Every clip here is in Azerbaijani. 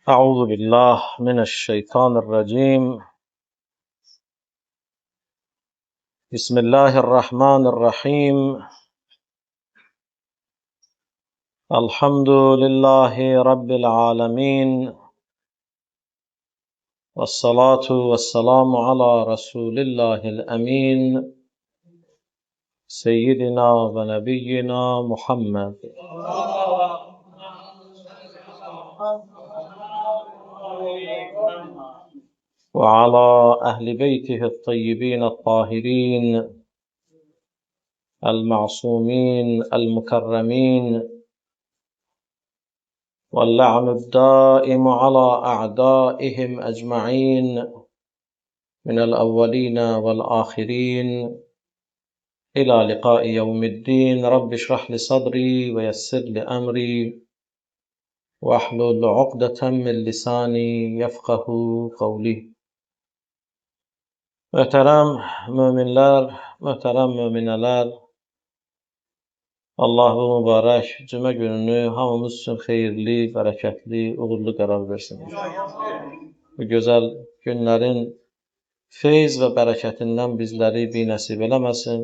Euzu billah mineşşeytanirracim. Bismillahirrahmanirrahim. Elhamdülillahi Rabbil alemin. Vessalatu vesselamu ala Resulillahil emin. Seyyidina ve nebiyyina Muhammed. Ve ala ehli beytihi tayyibin tahirin el ma'sumin el mukarremin. واللعن الدائم على أعدائهم أجمعين من الأولين والآخرين إلى لقاء يوم الدين. رب اشرح لي صدري ويسر لي أمري واحلل عقدة من لساني يفقه قولي. Möhtərəm möminlər, möhtərəm möminələr, Allah bu mübarək cümə gününü hamımız üçün xeyirli, bərəkətli, uğurlu qərar versin. Bu gözəl günlərin feyz və bərəkətindən bizləri binəsib eləməsin.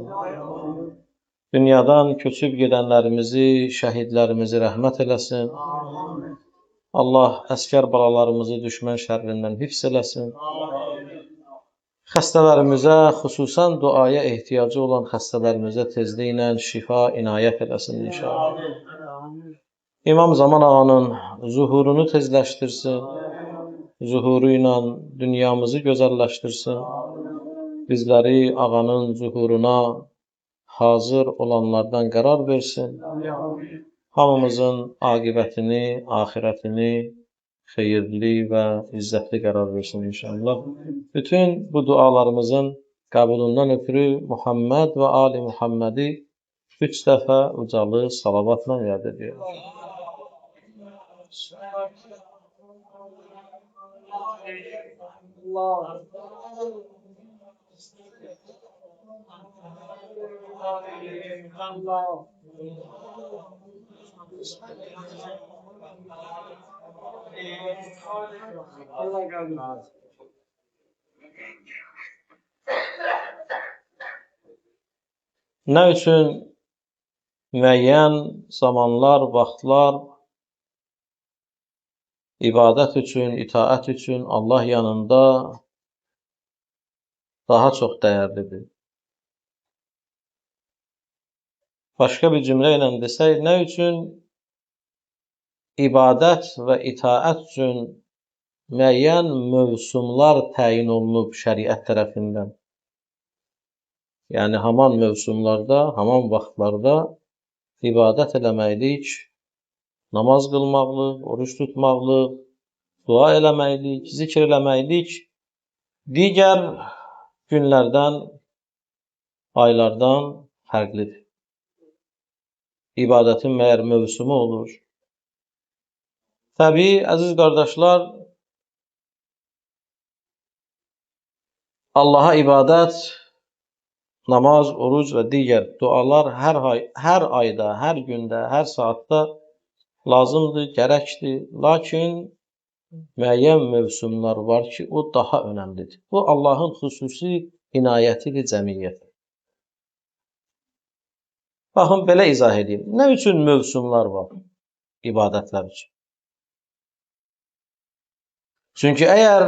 Dünyadan köçüb gedənlərimizi, şəhidlərimizi rəhmət eləsin. Allah əskər balalarımızı düşmən şərrindən hifz eləsin. Xəstələrimizə, xüsusən duaya ehtiyacı olan xəstələrimizə tezliklə şifa inayət eləsin inşallah. İmam Zaman Ağanın zuhurunu tezləşdirsin, zuhuru ilə dünyamızı gözəlləşdirsin. Bizləri ağanın zuhuruna hazır olanlardan qərar versin. Hamımızın aqibətini, axirətini xeyirli və izzətli qərar versin inşallah. Bütün bu dualarımızın qəbulundan ötürü Muhammed və Ali Muhammədi 3 dəfə ucalı salavatla yad ediyoruz. Nə üçün müəyyən zamanlar, vaxtlar ibadət üçün, itaət üçün Allah yanında daha çox dəyərlidir? Başqa bir cümlə ilə desək, nə üçün ibadət və itaət üçün müəyyən mövsumlar təyin olunub şəriət tərəfindən? Yəni, haman mövsumlarda, haman vaxtlarda ibadət eləməklik, namaz qılmaqlıq, oruç tutmaqlıq, dua eləməklik, zikr eləməklik digər günlərdən, aylardan fərqlidir. İbadətin məyər mövsumu olur? Təbii, əziz qardaşlar, Allaha ibadət, namaz, oruc və digər dualar hər ayda, hər gündə, hər saatda lazımdır, gərəkdir. Lakin müəyyən mövsumlar var ki, o daha önəmlidir. Bu, Allahın xüsusi inayətidir cəmiyyətə. Baxın, belə izah edeyim. Nə üçün mövsumlar var ibadətlər üçün? Çünki əgər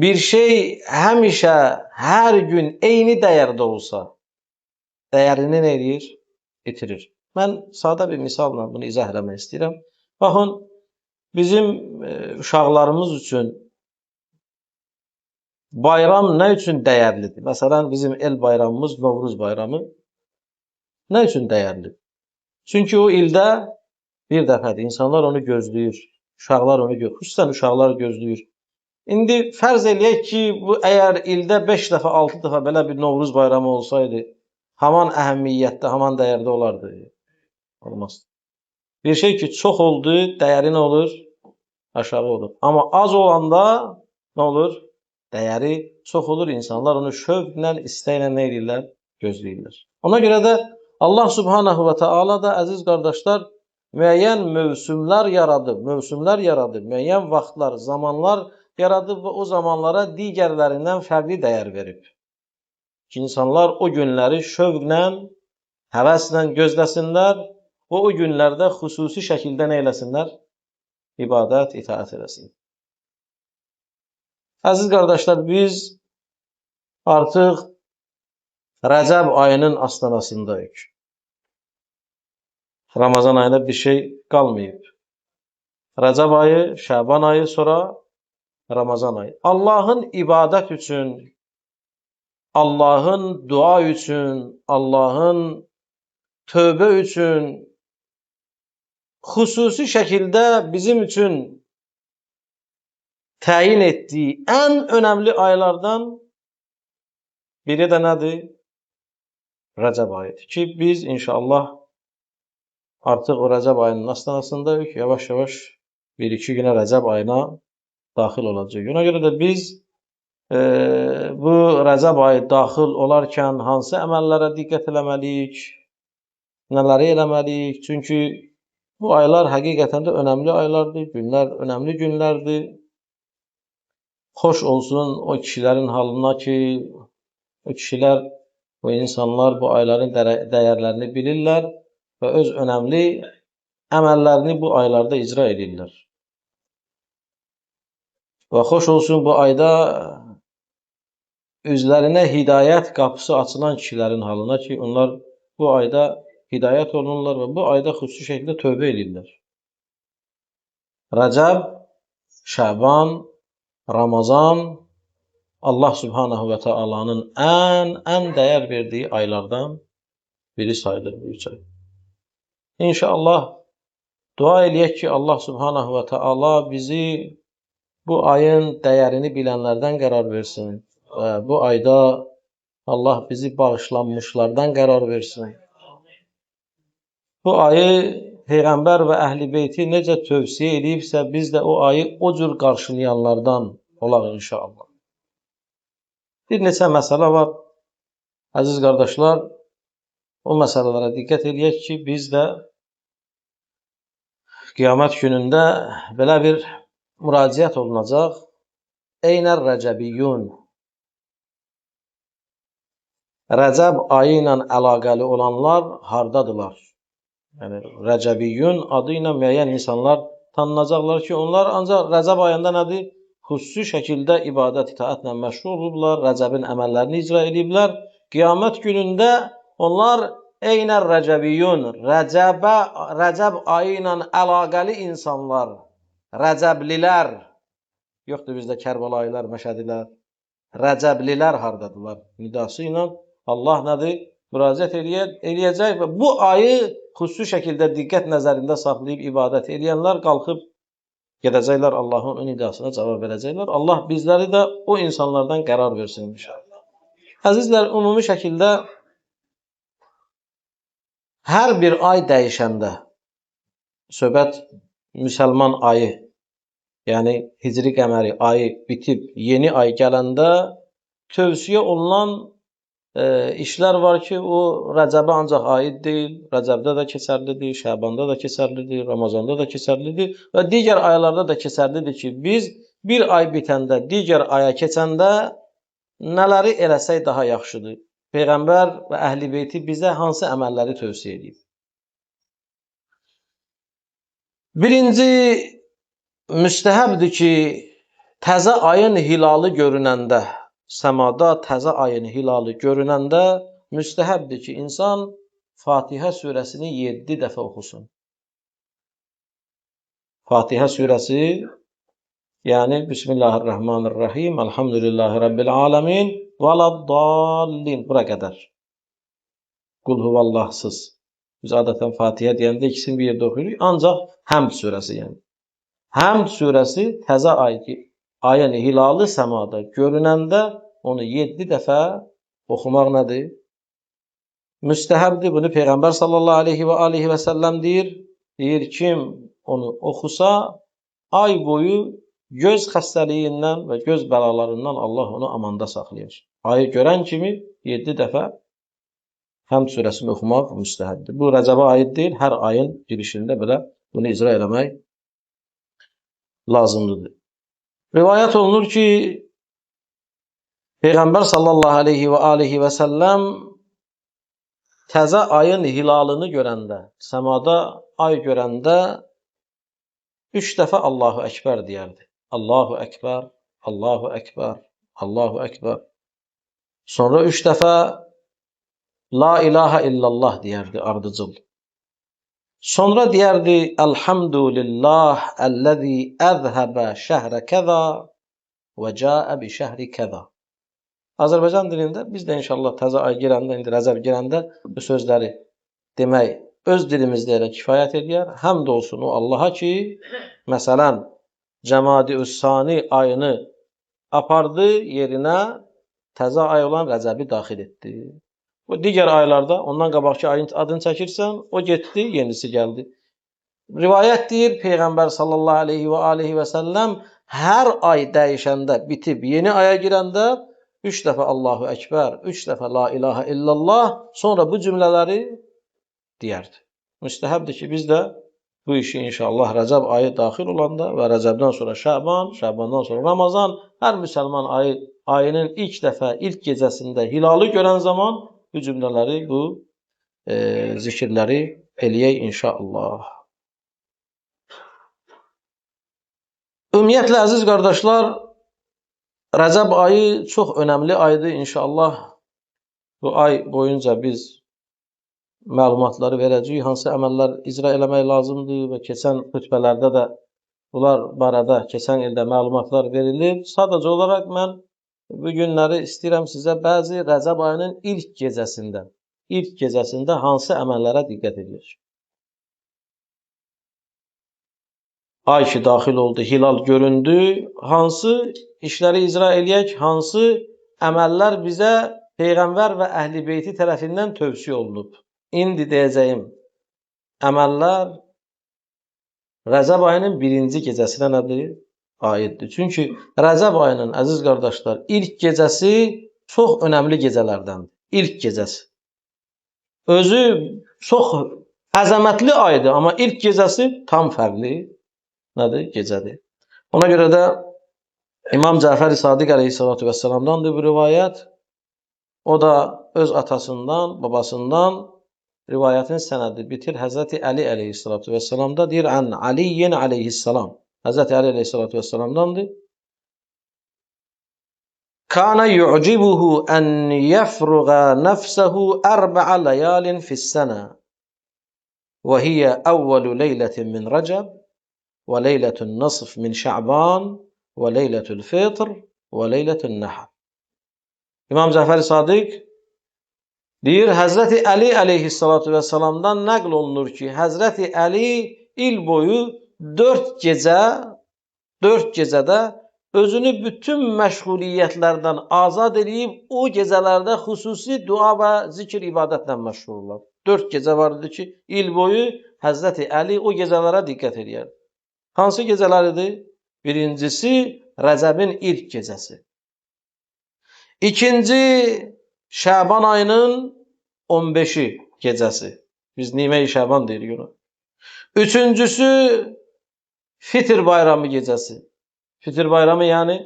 bir şey həmişə, hər gün eyni dəyərdə olsa, dəyərini nə eləyir? İtirir. Mən sadə bir misalla bunu izah eləmək istəyirəm. Baxın, bizim uşaqlarımız üçün bayram nə üçün dəyərlidir? Məsələn, bizim el bayramımız Novruz bayramı nə üçün dəyərlidir? Çünki o ildə bir dəfədir. İnsanlar onu gözləyir. Uşaqlar onu gözləyir. Xüsusən uşaqlar gözləyir. İndi fərz eləyək ki, bu əgər ildə 5 dəfə, 6 dəfə belə bir Novruz bayramı olsaydı, haman əhəmiyyətdə, haman dəyərdə olardı. Olmaz. Bir şey ki, çox oldu, dəyəri nə olur? Aşağı olur. Amma az olanda nə olur? Dəyəri çox olur. İnsanlar onu şövqlə, istəklə nə edirlər? Gözləyirlər. Ona görə də Allah Subhanahu və Teala da, əziz qardaşlar, müəyyən mövsümlər yaradıb, müəyyən vaxtlar, zamanlar yaradıb və o zamanlara digərlərindən fərqli dəyər verib. Ki, insanlar o günləri şövqlə, həvəslə gözləsinlər və o günlərdə xüsusi şəkildə nə eləsinlər? İbadət, itaət eləsinlər. Əziz qardaşlar, biz artıq Rəcəb ayının astanasındayıq. Ramazan ayına bir şey qalmayıb. Rəcəb ayı, Şəban ayı, sonra Ramazan ayı. Allahın ibadət üçün, Allahın dua üçün, Allahın tövbə üçün xüsusi şəkildə bizim üçün təyin etdiyi ən önəmli aylardan biri də nədir? Rəcəb ayıdır ki, biz inşallah artıq o Rəcəb ayının astanasındayıq. Yavaş-yavaş bir-iki günə Rəcəb ayına daxil olacaq. Ona görə də biz bu Rəcəb ayı daxil olarkən hansı əməllərə diqqət eləməliyik, nələri eləməliyik? Çünki bu aylar həqiqətən də önəmli aylardır, günlər önəmli günlərdir. Xoş olsun o kişilərin halına ki, o kişilər, o insanlar bu ayların dəyərlərini bilirlər və öz önəmli əməllərini bu aylarda icra edirlər. Və xoş olsun bu ayda üzlərinə hidayət qapısı açılan kişilərin halına ki, onlar bu ayda hidayət olunurlar və bu ayda xüsusi şəkildə tövbə edirlər. Rəcəb, Şəban, Ramazan Allah Subhanahu və Teala'nın ən dəyər verdiyi aylardan biri sayılır bu üç ay. İnşallah dua eləyək ki, Allah Subhanahu və Teala bizi bu ayın dəyərini bilənlərdən qərar versin. Və bu ayda Allah bizi bağışlanmışlardan qərar versin. Bu ayı Peyğəmbər və Əhl-i Beyti necə tövsiyə edibsə, biz də o ayı o cür qarşılayanlardan olaq inşallah. Bir neçə məsələ var, əziz qardaşlar, o məsələlərə diqqət eləyək ki, biz də qiyamət günündə belə bir müraciət olunacaq. Eynər Rəcəbiyyun. Rəcəb ayı ilə əlaqəli olanlar hardadılar? Yəni, Rəcəbiyyun adı ilə müəyyən insanlar tanınacaqlar ki, onlar ancaq Rəcəb ayında nədir? Xüsusi şəkildə ibadət, itaətlə məşğul olublar, Rəcəbin əməllərini icra ediblər. Qiyamət günündə onlar eynər Rəcəbiyyun, Rəcəb ayı ilə əlaqəli insanlar, Rəcəblilər, yoxdur bizdə Kərbəlayılar, Məşədilər, Rəcəblilər hardadılar nidası ilə Allah nədir? Müraciət eləyəcək və bu ayı xüsusi şəkildə diqqət nəzərində saxlayıb ibadət eləyənlər qalxıb gedəcəklər, Allahın o nidasına cavab verəcəklər. Allah bizləri də o insanlardan qərar versin inşallah. Əzizlər, ümumi şəkildə hər bir ay dəyişəndə söhbət müsəlman ayı, yəni hicri qəməri ayı bitib yeni ay gələndə tövsiyə olunan işlər var ki, o Rəcəbə ancaq aid deyil, Rəcəbdə də keçərlidir, Şəbanda da keçərlidir, Ramazanda da keçərlidir və digər aylarda da keçərlidir ki, biz bir ay bitəndə, digər aya keçəndə nələri eləsək daha yaxşıdır? Peyğəmbər və Əhl-i Beyti bizə hansı əməlləri tövsiyə edib? Birinci, müstəhəbdir ki, təzə ayın hilalı görünəndə, səmada təzə ayın hilalı görünəndə müstəhəbdir ki, insan Fatihə surəsini 7 dəfə oxusun. Fatihə surəsi, yəni Bismillahirrahmanirrahim, Elhamdülillahi Rabbil aləmin, vələddallin, bura qədər. Qul huvallahsız. Biz adətən Fatihə deyəndə ikisini bir yerdə oxuyuruq, ancaq Həmd surəsi yəni. Həmd surəsi təzə ayın hilalı səmada görünəndə onu 7 dəfə oxumaq nədir? Müstəhəbdir. Bunu Peyğəmbər sallallahu aleyhi və alihi və səlləm deyir. Deyir, kim onu oxusa, ay boyu göz xəstəliyindən və göz bəlalarından Allah onu amanda saxlayır. Ayı görən kimi 7 dəfə Həmd surəsini oxumaq müstəhəbdir. Bu Rəcəbə aid deyil, hər ayın girişində belə bunu icra eləmək lazımlıdır. Rivayət olunur ki, Peyğəmbər sallallahu aleyhi və alihi və səlləm təzə ayın hilalını görəndə, səmada ay görəndə 3 dəfə Allahu Əkbər deyərdi. Allahu Əkbər, Allahu Əkbər, Allahu Əkbər. Sonra 3 dəfə La ilahe illallah deyərdi ardıcıl. Sonra deyərdi Elhamdülillah əlləzi əzhəbə şəhrə kəza və caə bi şəhri kəza. Azərbaycan dilində biz də inşallah təzə ay girəndə, indi Rəcəb girəndə bu sözləri demək öz dilimizdə elə kifayət edər. Həmd olsun o Allaha ki, məsələn, Cəmadi-üs-Sani ayını apardı, yerinə təzə ay olan Rəcəbi daxil etdi. Bu digər aylarda ondan qabaqki ayın adını çəkirsən, o getdi, yenisi gəldi. Rivayət deyir, Peyğəmbər sallallahu aleyhi və alihi və səlləm hər ay dəyişəndə, bitib yeni aya girəndə 3 dəfə Allahu Əkbər, 3 dəfə La ilahe illallah, sonra bu cümlələri deyərdi. Müstəhəbdir ki, biz də bu işi inşallah Rəcəb ayı daxil olanda və Rəcəbdən sonra Şəban, Şəbandan sonra Ramazan, hər müsəlman ayının ilk dəfə, ilk gecəsində hilalı görən zaman bu cümlələri, bu zikirləri eləyək inşallah. Ümumiyyətlə, əziz qardaşlar, Rəcəb ayı çox önəmli aydır. İnşallah bu ay boyunca biz məlumatları verəcəyik, hansı əməllər icra eləmək lazımdır və keçən xütbələrdə də bunlar barədə keçən ildə məlumatlar verilib. Sadəcə olaraq mən bu günləri istəyirəm sizə bəzi Rəcəb ayının ilk gecəsində hansı əməllərə diqqət edək. Ay ki daxil oldu, hilal göründü, hansı işləri icra eləyək, hansı əməllər bizə Peyğəmbər və Əhl-i Beyti tərəfindən tövsiyə olunub. İndi deyəcəyim əməllər Rəcəb ayının birinci gecəsinə nədir? Aiddir. Çünki Rəcəb ayının, əziz qardaşlar, ilk gecəsi çox önəmli gecələrdəndir. İlk gecəsi. Özü çox əzəmətli aydır, amma ilk gecəsi tam fərqli nədir? Gecədir. Ona görə də İmam Cəfər-i Sadiq əleyhissalatu vəssalamdandır bu rivayət. O da öz atasından, babasından rivayətin sənədi bitir. Həzrəti Əli əleyhissalatu vəssalamda deyir, Ən Aliyyin əleyhissalam. Həzrəti Əli əleyhissalatu vəssalamdandır. Kana yu'cibuhu ən yəfruğa nəfsəhu ərbə'a ləyalin fissənə və hiyə əvvəlu leylətin min Rəcəb və leylətun nisf min Şəban və leylətul fitr və leylətun nəhr. İmam Cəfər Sadiq deyir, Həzrəti Əli əleyhissalatu vəssalamdan nəql olunur ki, Həzrəti Əli il boyu 4 gecədə özünü bütün məşğuliyyətlərdən azad eləyib, o gecələrdə xüsusi dua və zikir ibadətlə məşğul olar. 4 gecə vardı ki, il boyu Həzrəti Əli o gecələrə diqqət eləyər. Hansı gecələr idi? Birincisi, Rəcəbin ilk gecəsi. İkinci, Şəban ayının 15-i gecəsi. Biz Nimə-i Şəban deyirik ona. Üçüncüsü, Fitr bayramı gecəsi. Fitr bayramı yəni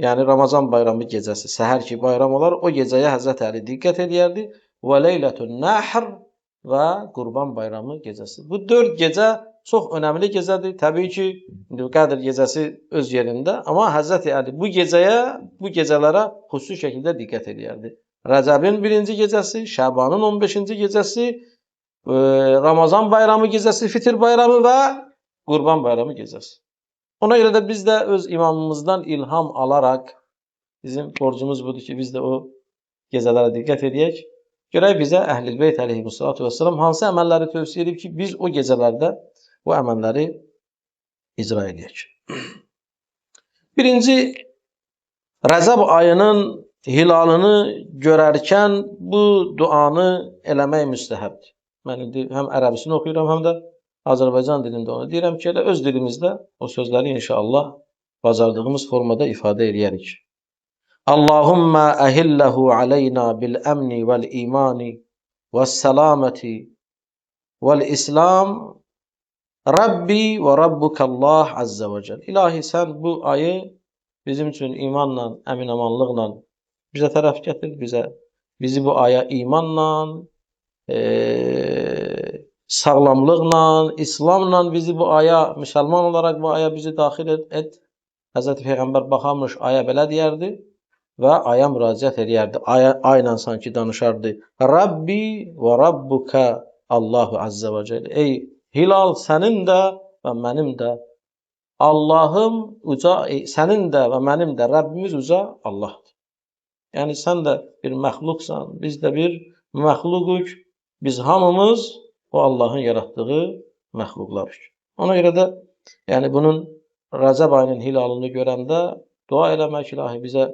Ramazan bayramı gecəsi. Səhər ki bayram olar, o gecəyə Həzrət Əli diqqət edərdi. Və Leylətun Nəhr və Qurban bayramı gecəsi. Bu 4 gecə çox önəmli gecədir. Təbii ki, Qədr gecəsi öz yerində, amma Həzrəti Əli bu gecəyə, bu gecələrə xüsusi şəkildə diqqət edərdi. Rəcəbin birinci gecəsi, Şəbanın 15-ci gecəsi, Ramazan bayramı gecəsi, Fitr bayramı və Qurban bayramı gecəsi. Ona görə də biz də öz imamımızdan ilham alaraq, bizim borcumuz budur ki, biz də o gecələrə diqqət edək. Görək bizə Əhl-i Beyt əleyhissalatu vesselam hansı əməlləri tövsiyə edib ki, biz o gecələrdə bu əməlləri icra edək. Birinci, Rəcəb ayının hilalını görərkən bu duanı eləmək müstəhəbdir. Mən indi həm ərəbisini oxuyuram, həm də Azərbaycan dilində onu deyirəm ki, elə öz dilimizdə o sözləri inşallah bacardığımız formada ifadə eləyərik. Allahumma əhilləhu aleyna bil-əmni vəl-imani vəs-səlaməti vəl-İslam Rabbi və Rabbukallah Azza və Cəl. İlahi, sən bu ayı bizim üçün imanla, əminamanlıqla bizə tərəf gətir, bizi bu aya imanla, sağlamlıqla, İslamla bizi bu aya, müsəlman olaraq bu aya bizi daxil et. Həzrəti Peyğəmbər baxarmış, aya belə deyərdi və aya müraciət eləyərdi. Ayla sanki danışardı. Rabbi və Rabbuka Allahu Azza və Cəl. Ey Hilal, sənin də və mənim də Allahım uca, sənin də və mənim də Rəbbimiz uca Allahdır. Yəni sən də bir məxluqsan, biz də bir məxluquq. Biz hamımız o Allahın yaratdığı məxluqlarıq. Ona görə də yəni bunun Rəcəb ayının hilalını görəndə dua eləmək, ilahi bizə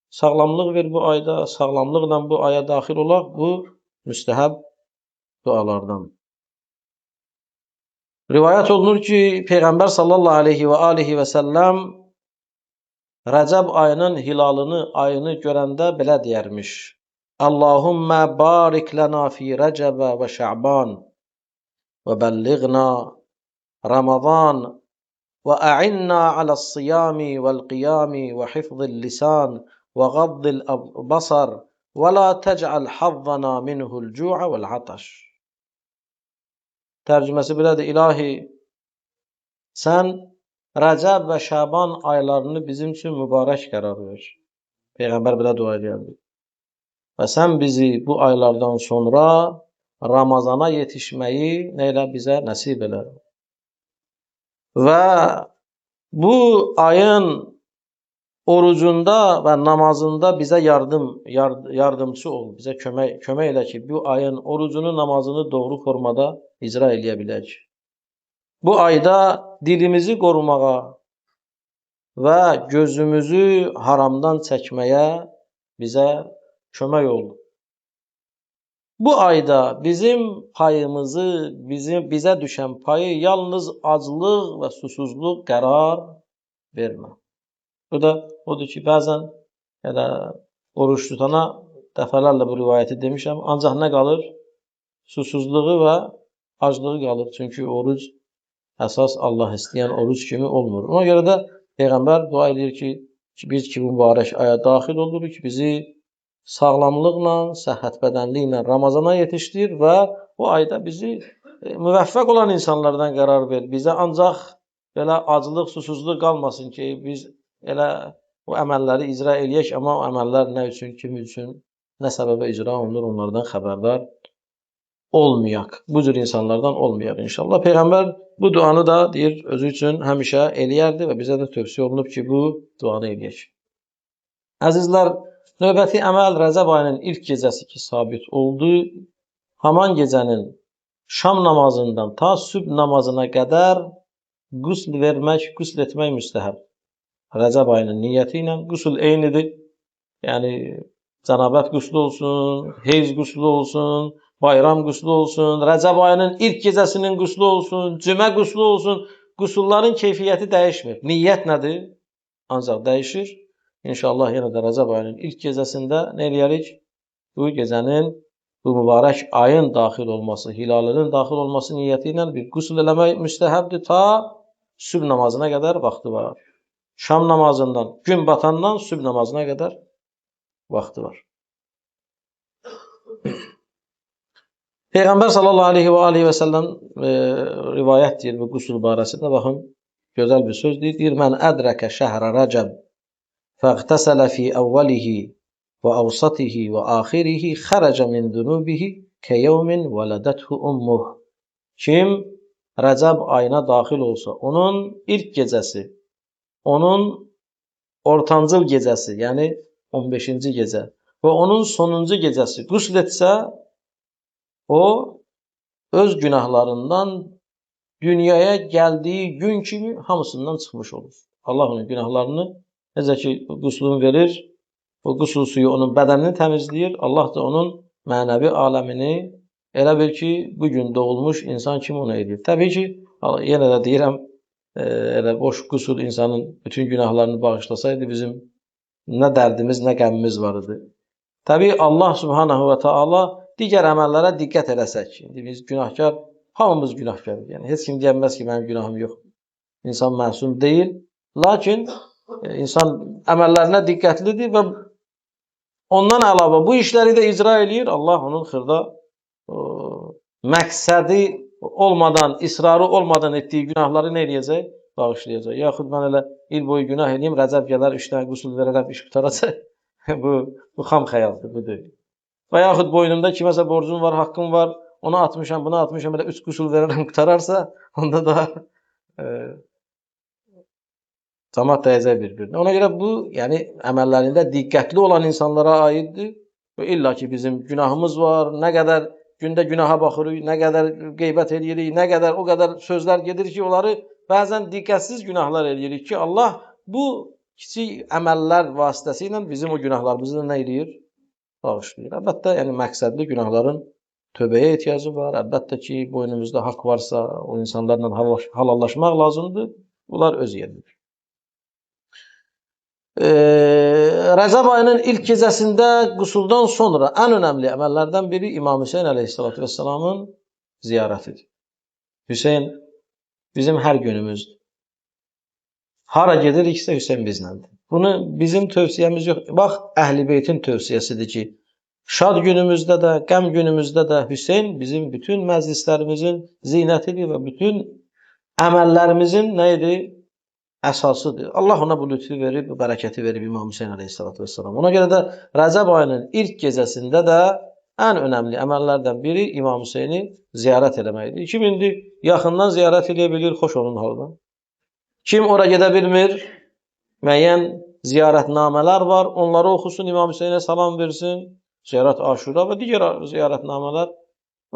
sağlamlıq ver bu ayda, sağlamlıqla bu aya daxil olaq, bu müstəhəb dualardan. Rivayət olunur ki, Peyğəmbər sallallahu aleyhi və alihi və səlləm Rəcəb ayının hilalını, ayını görəndə belə deyərmiş. Allahümmə barik lana fi Rəcəbə və Şəban və bəlliğna Ramazan və əinna aləs-siyami vəl-qiyami və hifzil-lisan və qaddil-basar və la təc'al hazzana minhu'l-cu'a vəl-ataş. Tərcüməsi belədir. İlahi, sən Rəcəb və Şəban aylarını bizim üçün mübarək qərar ver. Peyğəmbər belə dua edirdi. Və sən bizi bu aylardan sonra Ramazana yetişməyi nə elə bizə nəsib elə. Və bu ayın orucunda və namazında bizə yardımçı ol, bizə kömək elə ki, bu ayın orucunu, namazını doğru formada icra eləyə bilək. Bu ayda dilimizi qorumağa və gözümüzü haramdan çəkməyə bizə kömək ol. Bu ayda bizim payımızı, bizə düşən payı yalnız aclıq və susuzluq qərar vermə. Bu da odur ki, bəzən elə oruc tutana dəfələrlə bu rivayəti demişəm, ancaq nə qalır? Susuzluğu və aclığı qalır. Çünki oruc əsas Allah istəyən oruc kimi olmur. Ona görə də Peyğəmbər dua edir ki, biz ki, bu mübarək aya daxil oluruq ki, bizi sağlamlıqla, səhhət bədənliklə Ramazana yetişdir və bu ayda bizi müvəffəq olan insanlardan qərar ver. Bizə ancaq belə aclıq, susuzluq qalmasın ki, biz elə o əməlləri icra eləyək, amma o əməllər nə üçün, kim üçün, nə səbəbə icra olunur, onlardan xəbərdar olmayaq. Bu cür insanlardan olmayaq inşallah. Peyğəmbər bu duanı da deyir, özü üçün həmişə eləyərdi və bizə də tövsiyə olunub ki, bu duanı eləyək. Əzizlər, növbəti əməl Rəcəb ayının ilk gecəsi ki, sabit oldu. Haman gecənin şam namazından ta sübh namazına qədər qüsl vermək, qüsl etmək müstəhəb. Rəcəb ayının niyyəti ilə qüsl eynidir. Yəni, cənabət qüslü olsun, heyz qüslü olsun, bayram qüslü olsun, Rəcəb ayının ilk gecəsinin qüslü olsun, cümə qüslü olsun. Qüsulların keyfiyyəti dəyişmir. Niyyət nədir? Ancaq dəyişir. İnşallah yenə də Rəcəb ayının ilk gecəsində nə eləyərik? Bu gecənin, bu mübarək ayın daxil olması, hilalının daxil olması niyyəti ilə bir qüsl eləmək müstəhəbdir. Ta sübh namazına qədər vaxtı var. Şam namazından, gün batandan sübh namazına qədər vaxtı var. Peyğəmbər sallallahu aleyhi və alihi və səlləm rivayət deyir bu qüsl barəsində. Baxın, gözəl bir söz deyir. Deyir, mən ədrəkə şəhrə Rəcəb fəğtəsələ fi əvvəlihi və əvsatihi və axirihi xərəcə min zünubihi kəyevmin vələdəthu ummuh. Kim Rəcəb ayına daxil olsa, onun ilk gecəsi, onun ortancıl gecəsi, yəni 15-ci gecə və onun sonuncu gecəsi qüsl etsə, o öz günahlarından dünyaya gəldiyi gün kimi hamısından çıxmış olur. Allah onun günahlarını necə ki qüslünü verir, o qüsl suyu onun bədənini təmizləyir, Allah da onun mənəvi aləmini elə bil ki, bugün doğulmuş insan kimi onu edir. Təbii ki, yenə də deyirəm, elə boş qüsl insanın bütün günahlarını bağışlasaydı, bizim Nə dərdimiz, nə qəmimiz var idi. Təbii Allah Subhanahu və Taala digər əməllərə diqqət eləsək. İndi biz günahkar, hamımız günahkarıq. Yəni heç kim deyə bilməz ki, mənim günahım yox. İnsan məsum deyil. Lakin insan əməllərinə diqqətlidir və ondan əlavə bu işləri də icra eləyir. Allah onun xırda məqsədi olmadan, israrı olmadan etdiyi günahları nə eləyəcək? Bağışlayacaq. Yaxud mən elə il boyu günah eləyim, Rəcəb gələr, 3 dənə qüsul verərəm, iş qurtaracaq. Bu xam xəyaldır, bu deyil. Və yaxud boynumda kiməsə borcum var, haqqım var, ona atmışam, buna atmışam, elə 3 qüsul verərəm, qurtararsa, onda da camaat dəyəcək bir-birinə. Ona görə bu, yəni əməllərində diqqətli olan insanlara aiddir. Və illa ki, bizim günahımız var, nə qədər gündə günaha baxırıq, nə qədər qeybət eləyirik, nə qədər o qədər sözlər gedir ki, onları bəzən diqqətsiz günahlar eləyirik ki, Allah bu kiçik əməllər vasitəsilə bizim o günahlarımızı nə eləyir? Bağışlayır. Əlbəttə, yəni məqsədli günahların tövbəyə ehtiyacı var. Əlbəttə ki, boynumuzda haqq varsa, o insanlarla halallaşmaq lazımdır. Bunlar öz yerindir. Rəcəb ayının ilk gecəsində qüsuldan sonra ən önəmli əməllərdən biri İmam Hüseyn əleyhissalatu vesselamın ziyarətidir. Hüseyn bizim hər günümüzdür. Hara gediriksə Hüseyn bizləndir. Bunu bizim tövsiyəmiz yox. Bax, Əhl-i Beytin tövsiyəsidir ki, şad günümüzdə də, qəm günümüzdə də Hüseyn bizim bütün məclislərimizin zinətidir və bütün əməllərimizin nə idi? Əsasıdır. Allah ona bu lütfü verib, bu bərəkəti verib İmam Hüseyn əleyhissalatu vesselam. Ona görə də Rəcəb ayının ilk gecəsində də ən önəmli əməllərdən biri İmam Hüseyni ziyarət eləməkdir. Kim indi yaxından ziyarət eləyə bilir, xoş onun halına. Kim ora gedə bilmir, müəyyən ziyarətnamələr var, onları oxusun, İmam Hüseynə salam versin, ziyarət Aşura və digər ziyarətnamələr.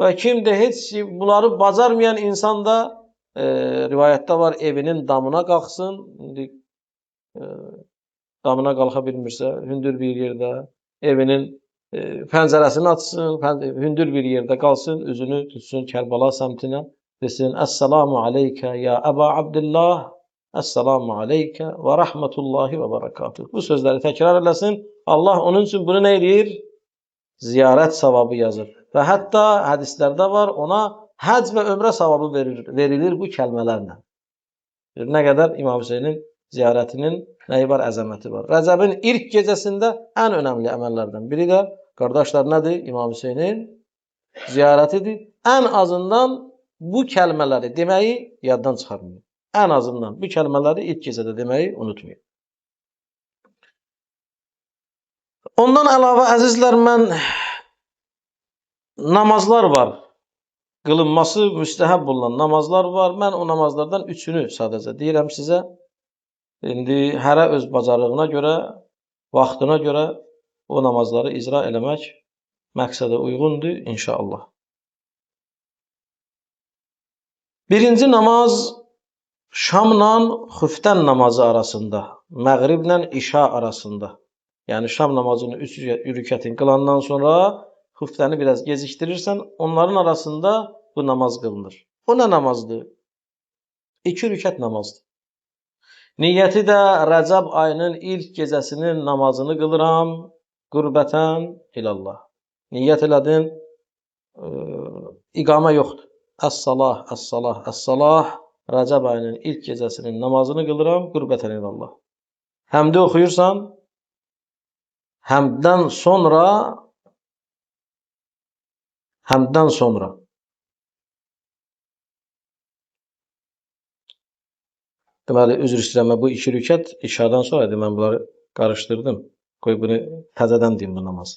Və kim də heç bunları bacarmayan insan da rivayətdə var, evinin damına qalxsın. İndi damına qalxa bilmirsə, hündür bir yerdə evinin pəncərəsini açsın, hündür bir yerdə qalsın, üzünü tutsun Kərbəla səmtinə, desin, Əssalamu aleykə ya Əba Abdillah, Əssalamu aleykə və rəhmətullahi və barakatuh. Bu sözləri təkrar eləsin. Allah onun üçün bunu nə edir? Ziyarət savabı yazır. Və hətta hədislərdə var, ona həc və ömrə savabı verilir bu kəlmələrlə. Nə qədər İmam Hüseynin ziyarətinin nəyi var, əzəməti var. Rəcəbin ilk gecəsində ən önəmli əməllərdən biri də, qardaşlar, nədir? İmam Hüseynin ziyarətidir. Ən azından bu kəlmələri deməyi yaddan çıxarmayın. Ən azından bu kəlmələri ilk gecədə deməyi unutmayın. Ondan əlavə, əzizlər, mən namazlar var. Qılınması müstəhəb bulunan namazlar var. Mən o namazlardan üçünü sadəcə deyirəm sizə. İndi hərə öz bacarığına görə, vaxtına görə o namazları icra eləmək məqsədə uyğundur inşallah. Birinci namaz Şamla Xüftən namazı arasında, Məğriblə İşa arasında. Yəni Şam namazını 3 rükətin qılandan sonra Xüftəni biraz gecikdirirsən, onların arasında bu namaz qılınır. O nə namazdır? 2 rükət namazdır. Niyyəti də Rəcəb ayının ilk gecəsinin namazını qılıram, qurbətən ilallah. Niyyət elədin, iqamə yoxdur. Əs-salah, əs-salah, əs-salah. Rəcəb ayının ilk gecəsinin namazını qılıram, qurbətən ilallah. Həmdi oxuyursan, həmdən sonra deməli, üzr istəyirəm, bu 2 rükət işadan sonra idi, mən bunları qarışdırdım. Qoy bunu təzədən deyim bu namazı.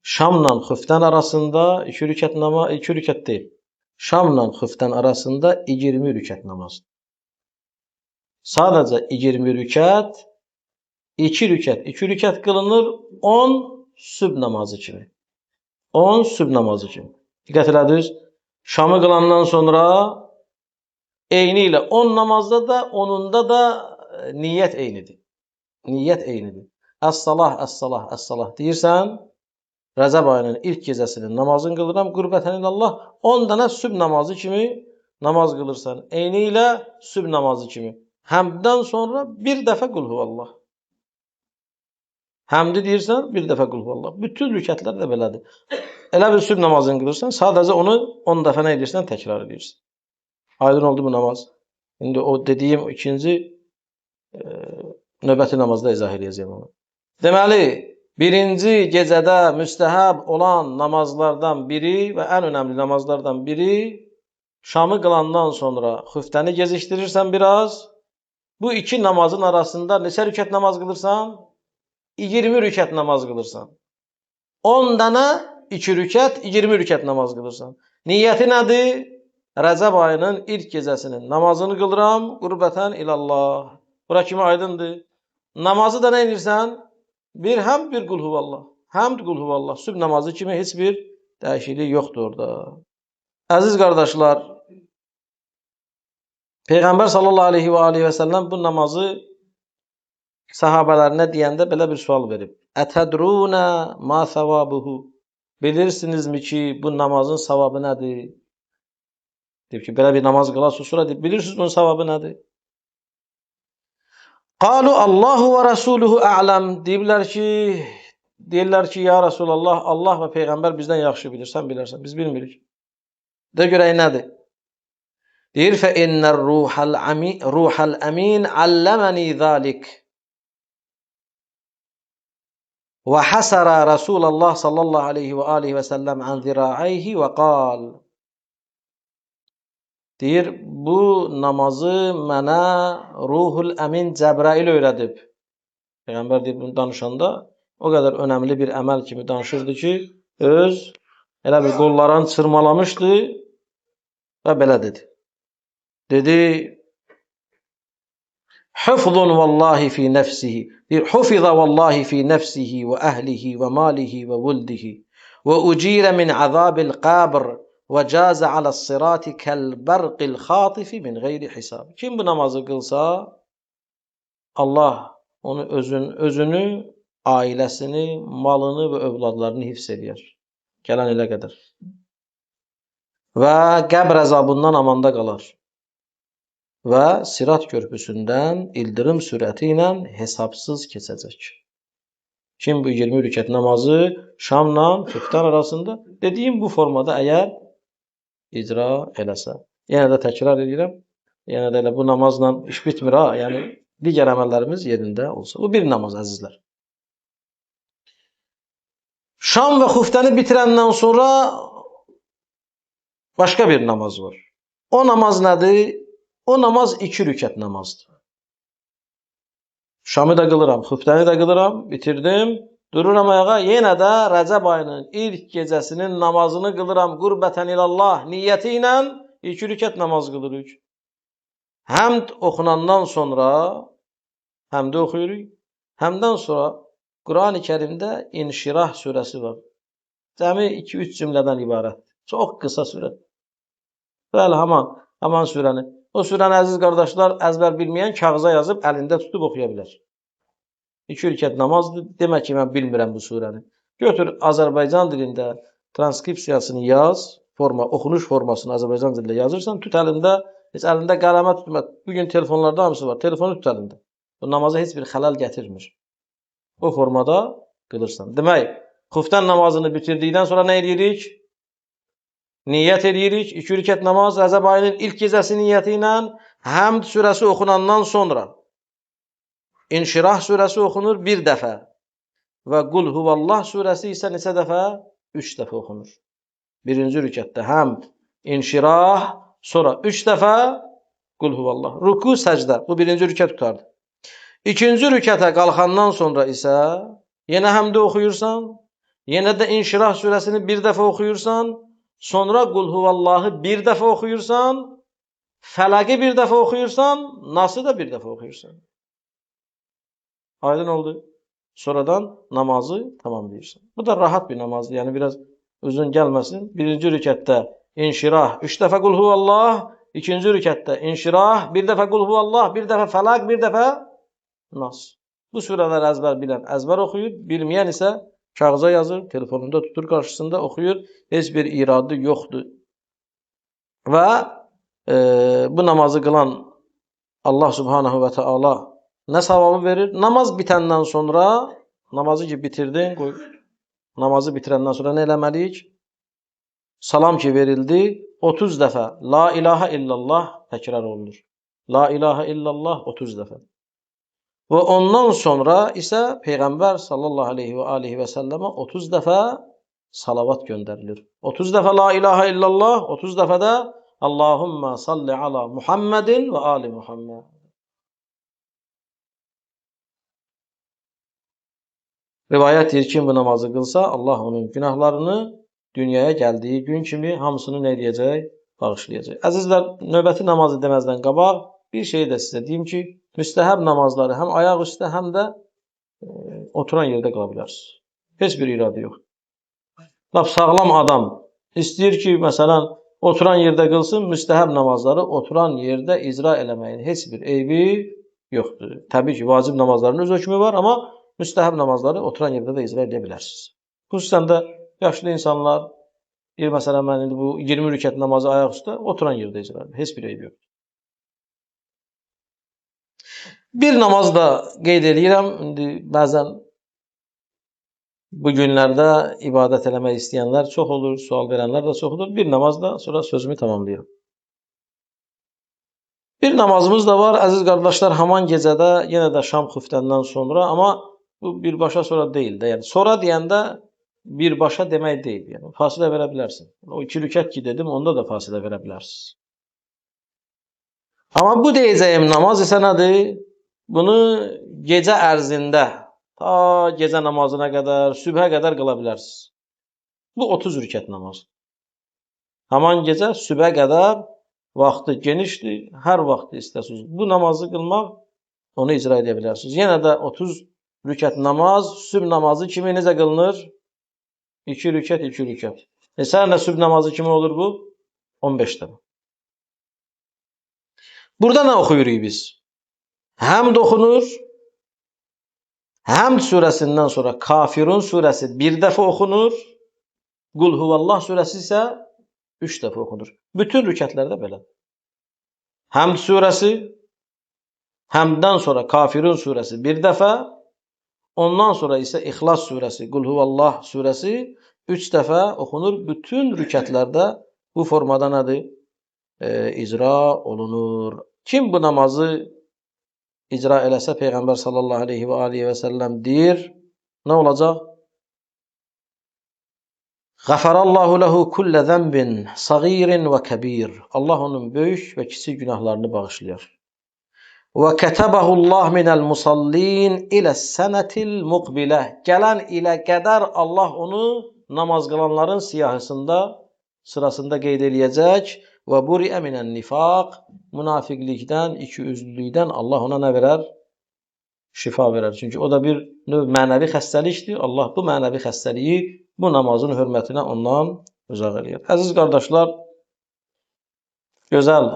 Şamla Xüftən arasında 2 rükət namaz, 2 rükət deyil. Şamla Xüftən arasında 20 rükət namazı. Sadəcə 20 rükət, 2 rükət, 2 rükət qılınır 10 sübh namazı kimi. 10 sübh namazı kimi. Diqqət elədiniz. Şamı qılandan sonra eyni ilə 10 namazda da, 10-unda da niyyət eynidir. Niyyət eynidir. Əs-salah, əs-salah, əs-salah deyirsən, Rəcəb ayının ilk gecəsinin namazını qılıram, qurbətən ilallah, 10 dənə sübh namazı kimi namaz qılırsan. Eyni ilə sübh namazı kimi. Həmdən sonra bir dəfə qul huvallah. Həmdi deyirsən, bir dəfə qulhuvallah. Bütün rükətlər də belədir. Elə bir sübh namazını qılırsan, sadəcə onu 10 dəfə nə edirsən, təkrar edirsən. Aydın oldu bu namaz. İndi o dediyim ikinci növbəti namazda izah eləyəcəyim onu. Deməli, birinci gecədə müstəhəb olan namazlardan biri və ən önəmli namazlardan biri şamı qılandan sonra xüftəni gecikdirirsən biraz. Bu iki namazın arasında neçə rükət namaz qılırsan? 20 rükət namaz qılırsan. 10 dənə 2 rükət, 20 rükət namaz qılırsan. Niyyəti nədir? Rəcəb ayının ilk gecəsinin namazını qılıram, qurbətən ilallah. Bura kimi aydındır. Namazı da nə edirsən? Bir həmd, bir qulhuvallah. Həmd, qulhuvallah. Sübh namazı kimi heç bir dəyişiklik yoxdur orada. Əziz qardaşlar, Peyğəmbər sallallahu aleyhi və aleyhi və səlləm bu namazı sahabələrinə deyəndə belə bir sual verib. Ətədrunə ma savabuhu. Bilirsinizmi ki, bu namazın savabı nədir? Deyib ki, belə bir namaz qılasınız, sonra deyib, bilirsiniz bunun savabı nədir? Qalu Allahu və Rasuluhu a'lam. Deyiblər ki, deyirlər ki, ya Rasulallah, Allah və Peyğəmbər bizdən yaxşı bilir, sən bilərsən, biz bilmirik. De görək nədir? Deyir, fə innər ruhal əmin alləməni zalik. Və həsərə Rasulallah sallallahu aleyhi və alihi və səlləm ən zira'ayhi və qal. Deyir, bu namazı mənə Ruhul Əmin Cəbrail öyrədib. Peyğəmbər deyir, bunu danışanda o qədər önəmli bir əməl kimi danışırdı ki, öz elə bir qollarını çırmalamışdı və belə dedi. Dedi, Hufzun vallahi fi nəfsihi. Deyir, hufiza vallahi fi nəfsihi və əhlihi və malihi və vuldihi və ucirə min azabil qabr və cazə aləs-sirati kəl-bərqil xatifi min qeyri hisab. Kim bu namazı qılsa, Allah onu özünü, ailəsini, malını və övladlarını hifz eləyər. Gələn ilə qədər. Və qəbr əzabından amanda qalar. Və sirat körpüsündən ildırım sürəti ilə hesabsız keçəcək. Kim bu 20 rükət namazı şamla xüftən arasında dediyim bu formada əgər icra eləsə. Yenə də təkrar edirəm. Yenə də elə bu namazla iş bitmir ha. Yəni digər əməllərimiz yerində olsa. Bu bir namaz əzizlər. Şam və xüftəni bitirəndən sonra başqa bir namaz var. O namaz nədir? O namaz 2 rükət namazdır. Şamı da qılıram, xüftəni də qılıram, bitirdim. Dururam ayağa, yenə də Rəcəb ayının ilk gecəsinin namazını qılıram. Qurbətən ilallah niyyəti ilə 2 rükət namaz qılırıq. Həmd oxunandan sonra, həmdi oxuyuruq. Həmdən sonra Qur'an-ı Kərimdə İnşirah surəsi var. Cəmi 2-3 cümlədən ibarətdir. Çox qısa surə. Bəli, haman surəni. O surəni əziz qardaşlar əzbər bilməyən kağıza yazıb əlində tutub oxuya bilər. 2 rükət namazdır. Demək ki, mən bilmirəm bu surəni. Götür Azərbaycan dilində transkripsiyasını yaz, oxunuş formasını Azərbaycan dilində yazırsan, tut əlində, heç əlində qələmə tutma. Bugün telefonlarda hamısı var. Telefonu tut əlində. Bu namaza heç bir xələl gətirmir. O formada qılırsan. Demək, xüftən namazını bitirdikdən sonra nə edirik? Niyyət edirik. 2 rükət namaz Rəcəb ayının ilk gecəsi niyyəti ilə Həmd surəsi oxunandan sonra İnşirah surəsi oxunur bir dəfə və Qul huvallah surəsi isə neçə dəfə? 3 dəfə oxunur. Birinci rükətdə Həmd, İnşirah, sonra 3 dəfə Qul huvallah. Ruku, səcdə. Bu birinci rükət qutardı. İkinci rükətə qalxandan sonra isə yenə Həmdi oxuyursan, yenə də İnşirah surəsini bir dəfə oxuyursan, sonra Qul huvallahı bir dəfə oxuyursan, Fələqi bir dəfə oxuyursan, Nası da bir dəfə oxuyursan. Aydın oldu. Sonradan namazı tamamlayırsan. Bu da rahat bir namazdır. Yəni biraz uzun gəlməsin. Birinci rükətdə İnşirah, 3 dəfə Qul huvallah, ikinci rükətdə İnşirah, bir dəfə Qul huvallah, bir dəfə Fələq, bir dəfə Nas. Bu surələri əzbər bilən əzbər oxuyur, bilməyən isə kağıza yazır, telefonunda tutur, qarşısında oxuyur. Heç bir iradı yoxdur. Və bu namazı qılan Allah Subhanahu və Teala nə savabı verir? Namaz bitəndən sonra Namazı ki bitirdin, qoy. Namazı bitirəndən sonra nə eləməliyik? Salam ki verildi, 30 dəfə La ilahe illallah təkrar olunur. La ilahe illallah 30 dəfə. Və ondan sonra isə Peyğəmbər sallallahu aleyhi və alihi və səlləmə 30 dəfə salavat göndərilir. 30 dəfə La ilahe illallah, 30 dəfə də Allahümmə salli ala Muhammedin və ali Muhammed. Rivayət deyir, kim bu namazı qılsa, Allah onun günahlarını dünyaya gəldiyi gün kimi hamısını nə edəcək? Bağışlayacaq. Əzizlər, növbəti namazı deməzdən qabaq bir şey də sizə deyim ki, müstəhəb namazları həm ayaq üstə, həm də oturan yerdə qıla bilərsiniz. Heç bir iradı yox. Lap sağlam adam istəyir ki, məsələn, oturan yerdə qılsın, müstəhəb namazları oturan yerdə icra eləməyin heç bir eybi yoxdur. Təbii ki, vacib namazların öz hökmü var, amma müstəhəb namazları oturan yerdə də icra edə bilərsiniz. Xüsusən də yaşlı insanlar, bir məsələn, mən indi bu 20 rükət namazı ayaq üstə oturan yerdə icra edir. Heç bir eybi yoxdur. Bir namaz da qeyd eləyirəm. İndi bəzən bu günlərdə ibadət eləmək istəyənlər çox olur, sual verənlər də çox olur. Bir namaz da sonra sözümü tamamlayıram. Bir namazımız da var, əziz qardaşlar, haman gecədə, yenə də şam xüftəndən sonra, amma bu birbaşa sonra deyil də. Yəni sonra deyəndə birbaşa demək deyil. Yəni fasilə verə bilərsin. O 2 rükət ki dedim, onda da fasilə verə bilərsiniz. Amma bu deyəcəyim namaz isə nədir? Bunu gecə ərzində, ta gecə namazına qədər, sübhə qədər qıla bilərsiniz. Bu 30 rükət namaz. Haman gecə sübhə qədər vaxtı genişdir, hər vaxt istəsiniz. Bu namazı qılmaq, onu icra edə bilərsiniz. Yenə də 30 rükət namaz, sübh namazı kimi necə qılınır? 2 rükət, 2 rükət. Səhər sübh namazı kimi olur bu? 15 dəfə. Burada nə oxuyuruq biz? Həmd oxunur. Həmd surəsindən sonra Kafirun surəsi bir dəfə oxunur. Qul huvallah surəsi isə 3 dəfə oxunur. Bütün rükətlərdə belə. Həmd surəsi, həmddən sonra Kafirun surəsi bir dəfə, ondan sonra isə İxlas surəsi, Qul huvallah surəsi 3 dəfə oxunur. Bütün rükətlərdə bu formada nədir? İcra olunur. Kim bu namazı icra eləsə, Peyğəmbər sallallahu aleyhi və alihi və səlləm deyir, nə olacaq? Qəfərallahu lehu kullə zənbin sagirin və kəbir. Allah onun böyük və kiçik günahlarını bağışlayar. Və kətəbəhullah minəl musallin ilə sənətil muqbilə. Gələn ilə qədər Allah onu namaz qılanların siyahısında, sırasında qeyd eləyəcək. Və buriə minən nifaq, münafiqlikdən, ikiyüzlülükdən Allah ona nə verər? Şifa verər. Çünki o da bir növ mənəvi xəstəlikdir. Allah bu mənəvi xəstəliyi bu namazın hörmətinə ondan uzaq eləyir. Əziz qardaşlar, gözəl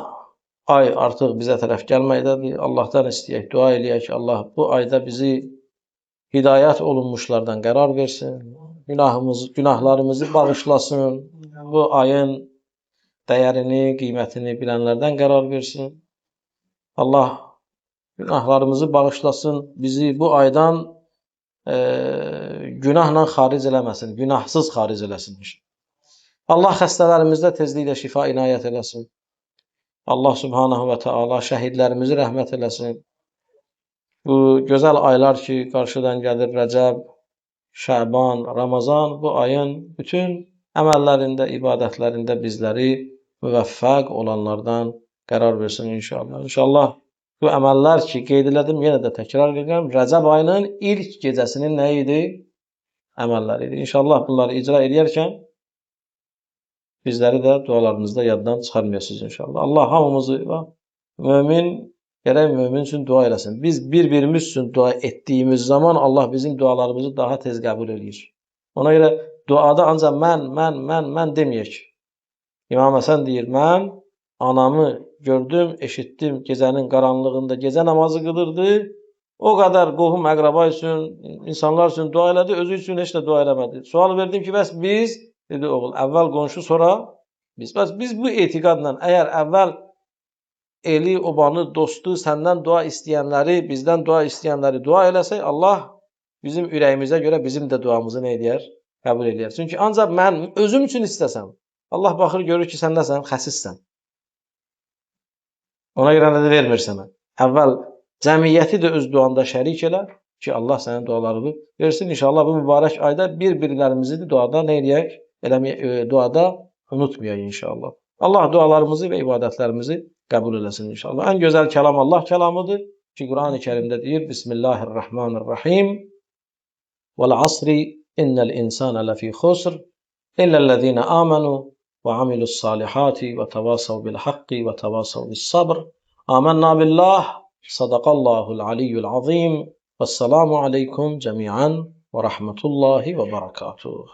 ay artıq bizə tərəf gəlməkdədir. Allahdan istəyək, dua eləyək. Allah bu ayda bizi hidayət olunmuşlardan qərar versin. Günahlarımızı bağışlasın. Bu ayın dəyərini, qiymətini bilənlərdən qərar versin. Allah günahlarımızı bağışlasın. Bizi bu aydan günahla xaric eləməsin, günahsız xaric eləsin. Allah xəstələrimizdə tezliklə şifa inayət eləsin. Allah subhanahu və teala şəhidlərimizi rəhmət eləsin. Bu gözəl aylar ki, qarşıdan gəlir Rəcəb, Şəban, Ramazan, bu ayın bütün əməllərində, ibadətlərində bizləri müvəffəq olanlardan qərar versin inşallah. İnşallah bu əməllər ki, qeyd elədim, yenə də təkrar edirəm, Rəcəb ayının ilk gecəsinin nə idi? Əməlləri idi. İnşallah bunları icra edərkən bizləri də dualarınızda yaddan çıxarmayasınız inşallah. Allah hamımızı mömin, gərək mömin üçün dua eləsin. Biz bir-birimiz üçün dua etdiyimiz zaman Allah bizim dualarımızı daha tez qəbul eləyir. Ona görə duada ancaq mən, mən, mən, mən deməyək. İmam Həsən deyir, mən anamı gördüm, eşitdim, gecənin qaranlığında gecə namazı qılırdı. O qədər qohum, əqraba üçün, insanlar üçün dua elədi, özü üçün heç də dua eləmədi. Sual verdim ki, bəs biz, dedi oğul, əvvəl qonşu, sonra biz. Bəs biz bu etiqadla, əgər əvvəl eli, obanı, dostu, səndən dua istəyənləri, bizdən dua istəyənləri dua eləsək, Allah bizim ürəyimizə görə bizim də duamızı nə eləyər? Qəbul eləyər. Çünki ancaq mən özüm üçün istəsəm, Allah baxır, görür ki, sən nəsən? Xəsissən. Ona görə də vermir sənə. Əvvəl cəmiyyəti də öz duanda şərik elə ki, Allah sənin dualarını versin. İnşallah bu mübarək ayda bir-birlərimizi də duada nə eləyək? Duada unutmayaq inşallah. Allah dualarımızı və ibadətlərimizi qəbul eləsin inşallah. Ən gözəl kəlam Allah kəlamıdır ki, Qurani Kərimdə deyir: Bismillahirrahmanirrahim. Vel asri innel insane lefî xusr illellezîne âmenû ve amilu's-salihati ve tevasav bil hakki ve tevasav bis sabr. Âmennâ billah. Sadakallahul aliyyul azim. Vesselamu aleykum cemi'an ve rahmetullahi ve berekatuhu.